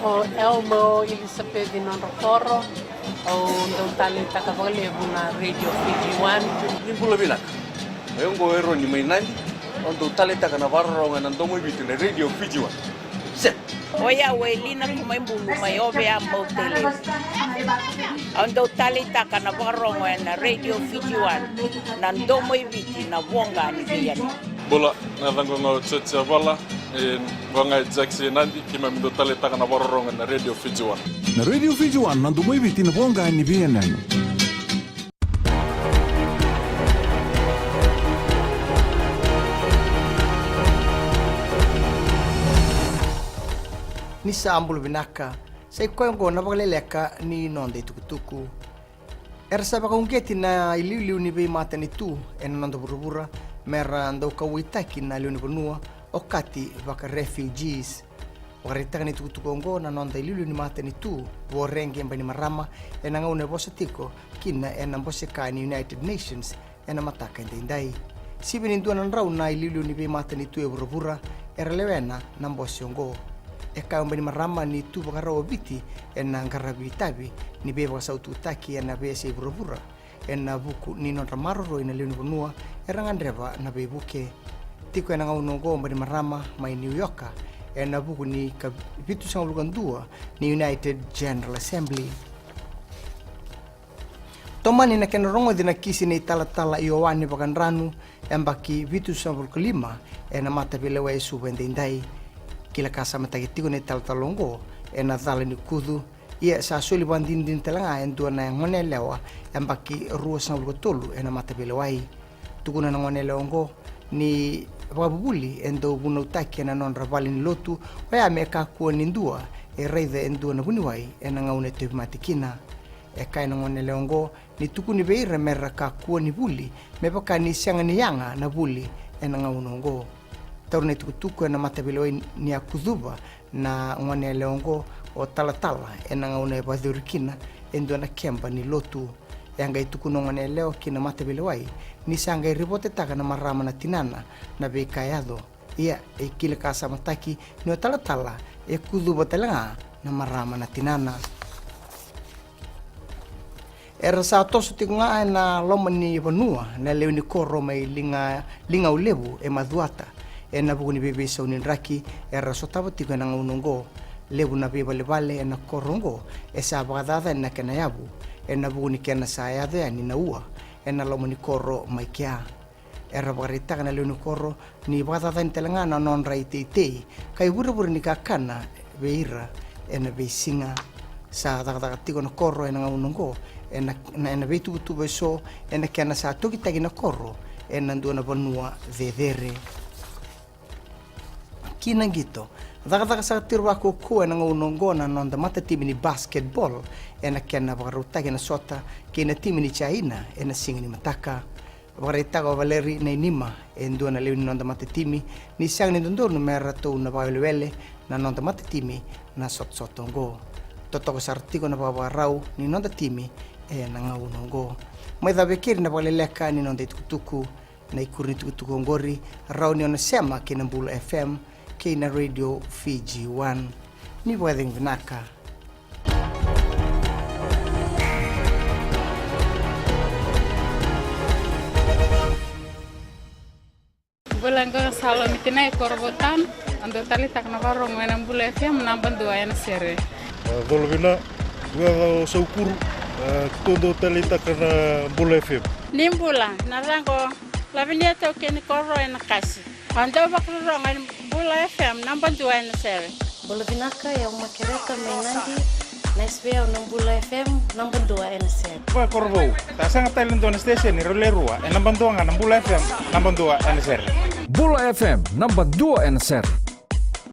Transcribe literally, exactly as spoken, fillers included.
O Elmo Elisapeci Nodrokoro, au dau taleitaka vakalevu na Radio Fiji One. Ni bula vinaka. O yau oqo o Eroni mai Nadi, au dau taleitaka na vakarorogo ena domo i Viti na Radio Fiji One. Set. O yau o Elina Kumaibulu mai Ovea, Mautalevu. Au dau taleitaka na vakarorogo ena Radio Fiji One, na domo i Viti, na voqa ni veiyanuyanu. Bula, na yacaqu ga o Joji Avala, e, vaka ga e Jackson Nadi, keimami dau taleitaka na vakarorogo ena Radio Fiji One. Na Radio Fiji One, na domo i Viti, na voqa ni veiyanuyanu. Ni sa bula vinaka, sa i koya oqo na vakaleleka ni noda itukutuku. Era sa vakauqeti na iliuliu ni veimatanitu ena noda vuravura mera dau kauwaitaki na lewe ni vanua, okati vaka refugees. Vakaraitaka na itukutuku oqo na noda iliuliu ni matanitu, Voreqe Bainimarama, ena gauna e vosa tiko kina ena bose ka ni United Nations ena mataka edaidai. Sivia ni dua na drau na iliuliu ni veimatanitu e vuravura era lewena na bose oqo. E kaya o Bainimarama ni tu vakarau o Viti ena qaravi itavi ni veivakasaututaki ena veiyasai vuravura ena vuku ni nodra maroroi na lewe ni vanua era gadreva na veivuke. Tiko ena gauna oqo o Bainimarama mai New York ena vuku ni ka vitusagavulu ka dua ni United General Assembly. Tomani na kena rogoci na kisi ni talatala Ioane Vakadranu, yabaki vitusagavulu ka lima, ena mataveilewai e Suva edaidai. Kila ka samataki tiko na italatala oqo ena cala ni kucu, ia sa soli vakadinadina tale ga e dua na goneyalewa yabaki ruasagavulu ka tolu ena mataveilewai. Tukuna na goneyalewa oqo ni vakavuvuli e dau vunautaki ena nodra vale ni lotu, oya me kakua ni dua e raica e dua na vuniwai ena gauna e tauvimate kina. E kaya na goneyalewa oqo ni tukuni vei ira mera kakua ni vuli me vaka ni sega ni yaga na vuli ena gauna oqo. Taura na itukutuku ena mataveilewai ni a kucuva na goneyalewa oqo o talatala ena gauna e vakayacori kina e dua na keba ni lotu. E a qai tukuna o goneyalewa ki na mataveilewai ni sa qai ripotetaka na marama na tinana na veika e yaco. Ia, e kila ka samataki ni o talatala e kucuva tale ga na marama na tinana. Era sa toso tiko ga ena loma ni vanua na lewe ni koro mai Liga, Ligaulevu e Macuata, ena vuku ni veiveisau ni draki era sotava tiko ena gauna oqo. Levu na veivalevale ena koro oqo e sa vakacacani na kena yavu ena vuku ni kena sa yaco yani na ua ena loma ni koro mai kea. Era vakaraitaka na lewe ni koro ni vakacacani tale ga na nodra iteitei ka ivurevure ni kakana vei ira ena veisiga. Sa cakacaka tiko na koro ena gauna oqo ena, na, ena veituvatuva eso ena kena sa tokitaki na koro ena dua na vanua cecere. Ki na qito, cakacaka saka tiko vakaukauwa ena gauna oqo na noda matatimi ni basketball ena kena vakarautaki na sota kei na timi ni Jaina ena siga ni mataka. Vakaraitaka o Valeri Nainima, e dua na lewe ni noda matatimi, ni sega ni dodonu me ratou na vakawelewele na noda matatimi na sotasota oqo. Totoka sara tiko na vakavakarau ni noda timi ena gauna oqo. Mai cava e keri na vakaleleka ni noda itukutuku. Na ikuri ni tukutuku oqori rawa ni o na sema kei na Bula F M kei na Radio Fiji One. Ni vakacegu vinaka. Bula, qo o Salomi Tinai, Korovou Town. Au dau taleitaka na vakarorogo ena Bula F M, naba dua ena sere. A, colo vina, qo o Saukuru, a, keitou dau taleitaka na Bula F M. Ni bula, na yacaqu o Lavinia Taukei ni Koro ena Kasi. Au dau vakarorogo ena Bula F M, naba dua ena sere. Bula vinaka, o yau o Makereta mai Nadi, na S V O na Bula F M, naba dua ena sere. Vakakorovou, sa sega tale e dua na station, rau le rua, e naba dua ga na Bula F M, naba dua ena sere. Bula F M, naba dua ena sere.